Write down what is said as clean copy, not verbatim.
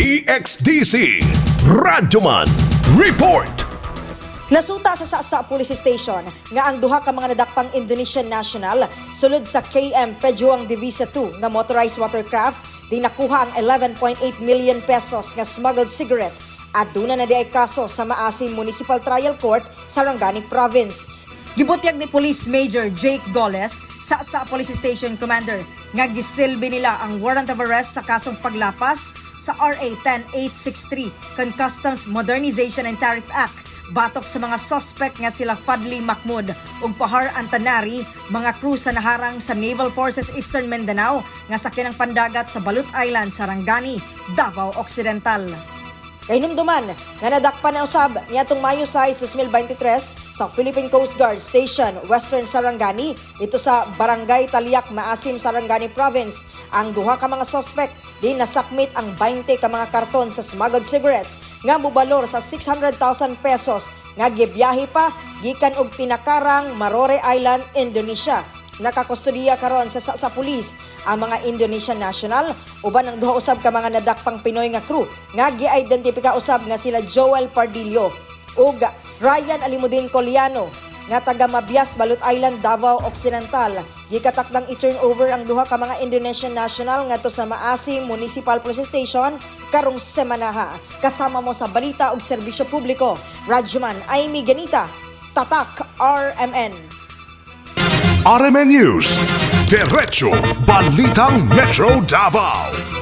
DXDC Radyoman Report. Nasuta sa Sasa Police Station nga ang duha ka mga nadakpang Indonesian national sulod sa KM Pejuang Divisa 2 nga motorized watercraft di nakuha ang 11.8 million pesos nga smuggled cigarette at duna na diay kaso sa Maasim Municipal Trial Court sa Sarangani Province. Gibutyag ni Police Major Jake Goles sa Police Station Commander nga gisilbi nila ang warrant of arrest sa kasong paglapas sa RA 10863 kan Customs Modernization and Tariff Act batok sa mga suspect nga sila Fadli Mahmud ug Fahar Antanari, mga crew sa naharang sa Naval Forces Eastern Mindanao nga sakyan ng pandagat sa Balut Island, Sarangani, Davao Occidental. Kahinumduman nga nadakpan na usab niadtong Mayo 6, 2023 sa Philippine Coast Guard Station, Western Sarangani, ito sa Barangay Taliak, Maasim, Sarangani Province. Ang duha ka mga suspect di nasakmit ang 20 ka mga karton sa smuggled cigarettes nga mobalor sa 600,000 pesos nga gibiyahe pa gikan og tinakarang Marore Island, Indonesia. Nakakustodiya karon sa pulis ang mga Indonesian national uban ang duha usab ka mga nadakpang Pinoy nga crew nga gi-identipika usab nga sila Joel Pardillo ug Ryan Alimudin Coliano nga taga Mabias, Balut Island, Davao Occidental. Gikatakdang i-turn over ang duha ka mga Indonesian national ngadto sa Maasim Municipal Police Station karong semanaha. Kasama mo sa balita ug serbisyo publiko, Radyoman Amy Ganita, Tatak RMN. RMN News. Diretso Balitang Metro Davao.